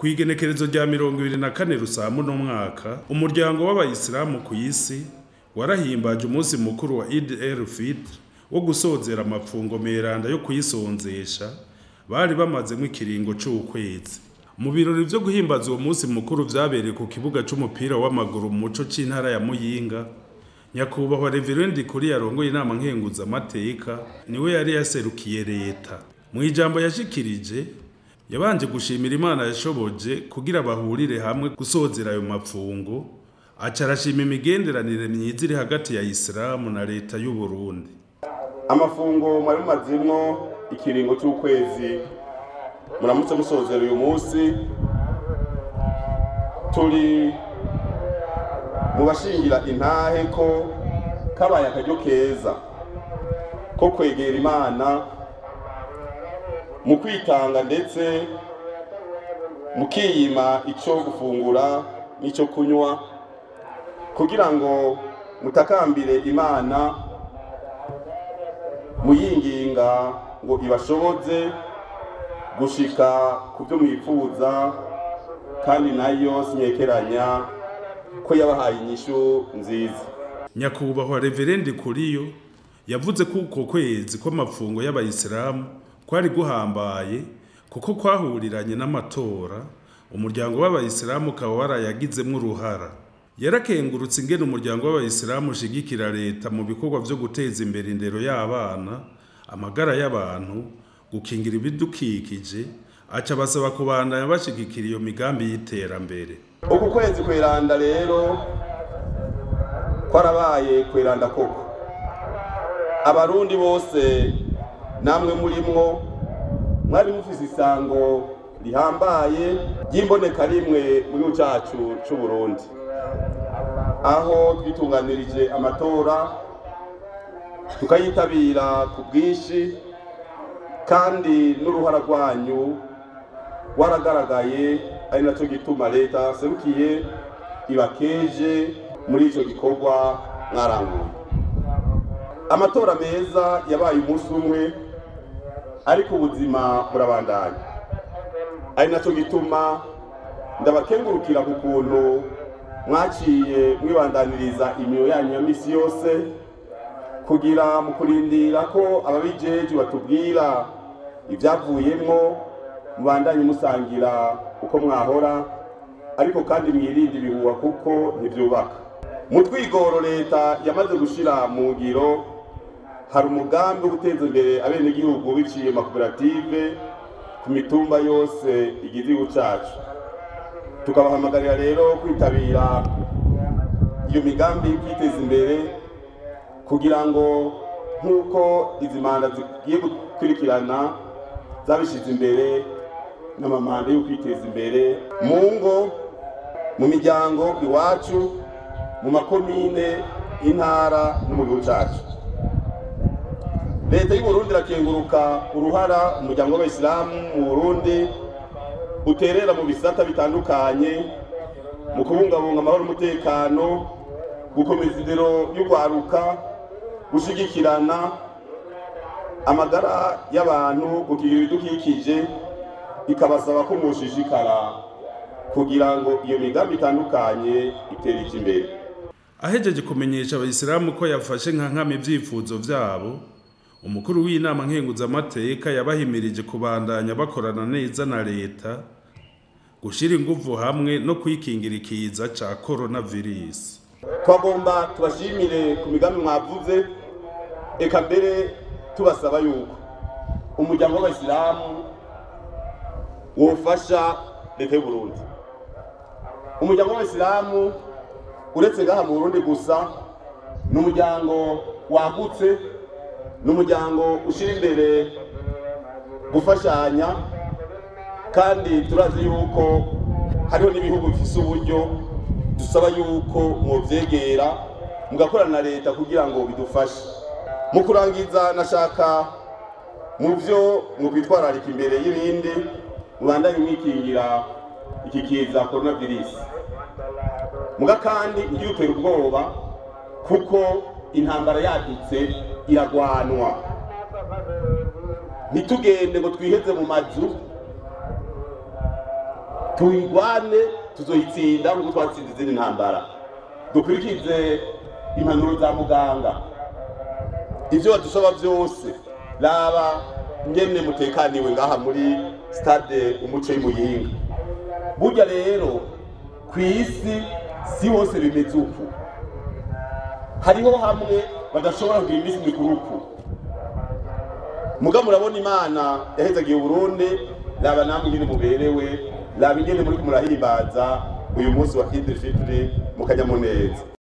Ku igenekerezo rya 24 Rusamu no mwaka, umuryango w'abayisilamu ku isi warahimbaje umunsi mukuru wa Eid el-Fitr wo gusozera amapfungo meranda yo kuyisonzesha bari bamazemo ikiringo c'ukwezi. Mu birori vyo guhimbaza uwo munsi mukuru vyabereye ku kibuga c'umupira w'amaguru mu muco c'intara ya Muyinga, Nyakubahwa Reverend Kuri yarongoye inama nkenguzamateka niwe yari yaserukiye leta. Mu ijambo yashikirije yabanje gushimira Imana yashoboje kugira bahurire hamwe gusozera ayo mapfungo, aca arashima imigenderanire myiza iri hagati ya Isilamu na leta y'u Burundi. Amafungo mwari mumazimwo ikiringo c'ukwezi, muramutse musozera uyu munsi. Turi mu bashingira intahe ko kabaye akaryo keza ko kwegera Imana mu kwitanga ndetse mukiyima ico gufungura n'ico kunywa kugira ngo mutakambire Imana muyinginga ngo ibashoboze gushika ku byo mwifuza, kandi nayo sinyekeranya ko yabahaye inyishu nziza. Nyakubahwa Reverend Kuriyo yavuze ko uko kwezi kw'amapfungo y'abayisilamu kwari guhambaye kuko kwahuriranye n'amatora, umuryango w'abayisilamu ukaba warayagizemwo uruhara. Yarakengurutse ingene umuryango w'abayisilamu ushigikira leta mu bikorwa vyo guteza imbere indero y'abana, amagara y'abantu, gukingira ibidukikije, aca basaba kubandanya bashigikira iyo migambi y'iterambere. Uku kwezi kweranda rero kwarabaye kweranda koko. Abarundi bose namwe murimwo mwari mufise isango rihambaye ry'imboneka rimwe mu gihugu cacu c'u Burundi, aho twitunganirije amatora tukayitabira ku bwinshi, kandi n'uruhara rwanyu waragaragaye, ari naco gituma leta serukiye ibakeje muri ico gikorwa mwaranguye. Amatora meza yabaye umunsi umwe, ariko ubuzima burabandanya, ari naco gituma ndabakengurukira ku kuntu mwaciye mwibandaniriza imiyo yanyu ya misi yose, kugira mu kurindira ko ababijeje batubwira ivyavuyemwo, mubandanye musangira uko mwahora, ariko kandi mwirinde ibihuha kuko ntivyubaka. Mu twigoro leta yamaze gushira mu ngiro hari umugambi wo guteza imbere abenegihugu biciye makoperative ku mitumba yose igize igihugu cacu. Tukabahamagarira rero kwitabira iyo migambi yo kwiteza imbere, kugira ngo nk'uko izi manda zigiye gukurikirana zabishize imbere n'amamanda yo kwiteza imbere mu ngo, mu miryango iwacu, mu makomine, intara no mu gihugu cacu. Leta y'u Burundi irakenguruka uruhara umuryango w'abayisilamu mu Burundi uterera mu bisata bitandukanye mu kubungabunga amahoro n'umutekano, gukomeza indero y'urwaruka, gushigikirana amagara y'abantu, gukingira ibidukikije, ikabasaba ko mushishikara kugira ngo iyo migambi itandukanye itere imbere. Ahejeje kumenyesha abayisilamu ko yafashe nka nkama ivyifuzo vyabo, umukuru w'inama nkenguzamateka yabahimirije kubandanya bakorana neza na leta, gushira inguvu hamwe no kwikingira ikiza ca coronavirus. Twagomba tubashimire ku migambi mwavuze, eka mbere tubasaba yuko umuryango w'abayisilamu wofasha leta y'u Burundi. Umuryango w'abayisilamu uretse ngaha mu Burundi gusa, ni umuryango wagutse, ni umuryango ushira imbere gufashanya, kandi turazi yuko hariho n'ibihugu bifise uburyo, dusaba yuko mwovyegera mugakorana na leta kugira ngo bidufashe. Mu kurangiza nashaka mu vyo mwokwitwararika imbere y'ibindi, mubandanye mwikingira iki kiza coronavirus. Muga kandi ntigiutera ubwoba kuko intambara yadutse iragwanwa. Ntitugende ngo twiheze mu mazu, Tuyigwane, tuzoyitsinda nk'uko twatsinze izindi ntambara. Dukurikize impanuro za muganga, ivyo badusaba vyose. Raba ngene mutekaniwe ngaha muri stade Umuco y'Imuyinga. Burya rero kw'isi si hose bimeze uku, hariho hamwe badashobora kugira iminsi mikuru uku. Muga murabona Imana yahezagiye Uburundi. Raba namwe ingene muberewe, raba ingene muriko murahimbaza uyu munsi wa Eid al-Fitr mu kanyamuneza.